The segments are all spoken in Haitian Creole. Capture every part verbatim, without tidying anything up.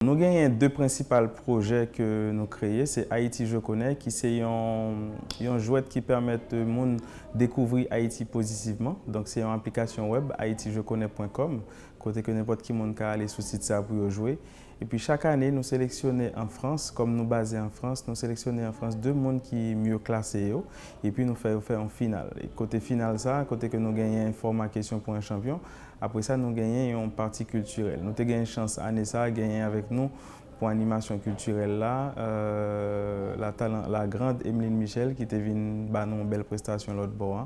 Nou genyen de prensipal pwojè ke nou kreye, se Haïti Je Connais, ki se yon, yon jwèt ki pèmèt moun dekouvri Ayiti pozitivman. Donk, se yon aplikasyon wèb, haiti je connais point com, kote ke nenpòt ki moun ka ale sou sit sa pou yo jwe. Epi chak ane, nou seleksyone an Frans, kòm nou baze an Frans, nou seleksyone an Frans de moun ki mye klase yo, epi nou fè yo fè yon final. E kote final sa, kote ke nou genyen fòma kesyon pou yon chanpyon, apre sa, nou genyen yon pati kiltirèl. Nou te genyen chans ane sa, genyen avèk nou pou animasyon kiltirèl la, euh, la talan, la grande Emeline Michel ki te vin ba nou yon bèl prestasyon lòt bò a.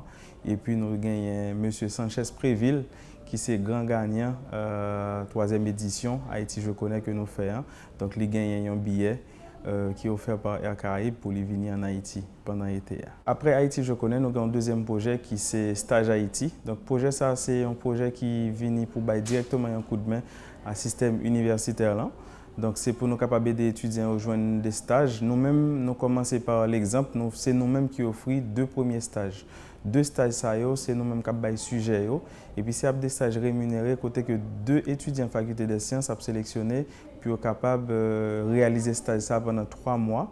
Epi nou genyen mesye Sanchez Prévil ki se gran ganyan, euh, twazyèm edisyon Haïti Je Connais ke nou fè an. Donk li genyen yon biyè, euh, ki ofè pa Air Caraïbes pou li vini ann Ayiti pandan ete a. Apre Haïti Je Connais, nou gen yon dezyèm pwojè ki se Staj Ayiti. Donk pwojè sa se yon pwojè ki vini pou bay dirèkteman yon koudmen a sistèm inivèsitè lan. Donk se pou nou kapab ede etidyan yo jwenn de staj. Nou menm, nou kòmanse pa legzanp, nou, se nou menm ki ofri de premye staj. De staj sa yo, se nou menm k ap bay sijè yo. Epi se ap de staj reminere kote ke de etidyan Fakilte dè Syans ap seleksyone pou yo kapab, euh, reyalize staj sa pandan twa mwa.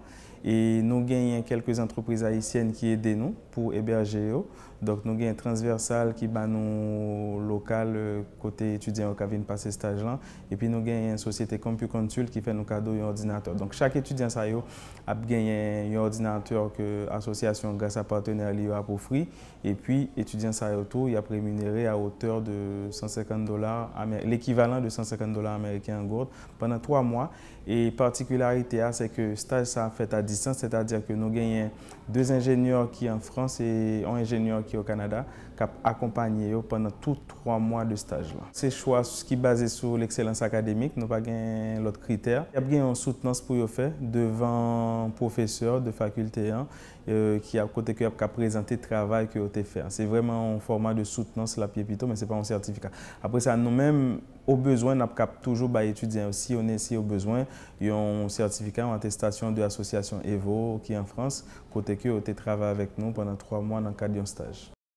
E nou genyen kèlke antrepriz ayisyèn ki ede nou pou ebèje yo. Donk nou genyen Transversal ki ba nou lokal, euh, kote etidyan yo ka vin pase staj lan. Epi nou genyen sosyete CompuConsult ki fè nou kado yon òdinatè. Donk chak etidyan sa yo ap genyen yon òdinatè ke asosyasyon gras a patnè li yo ap ofri. Epi etidyan sa yo tou, y ap reminere a otè de san senkant dola amè-, lekivalan de san senkant dola ameriken an goud pandan twa mwa. E patikilarite a, se ke staj sa ap fèt a distans, sètadi ke nou genyen de enjenyè ki an Frans e yon enjenyè ki o Kanada k ap akonpanye yo pandan tout twa mwa de staj la. Se chwa ki baze sou lekselans akademik, nou pa gen lòt kritè. Y ap gen yon soutnans pou yo fè devan pwofesè de fakilte an, euh, ki ap, kote ke y ap ka prezante travay ke yo te fè an. Se vrèman yon fòma de soutnans l ap ye pito, men se pa yon sètifika. Apre sa, nou menm, o bezwen, n ap kap toujou bay etidyan yo, si yo ne, si yo bezwen, yon sètifika, yon atestasyon de asosyasyon Evo ki an Frans, kote ke yo te travay avèk nou pandan twa mwa nan kad yon staj.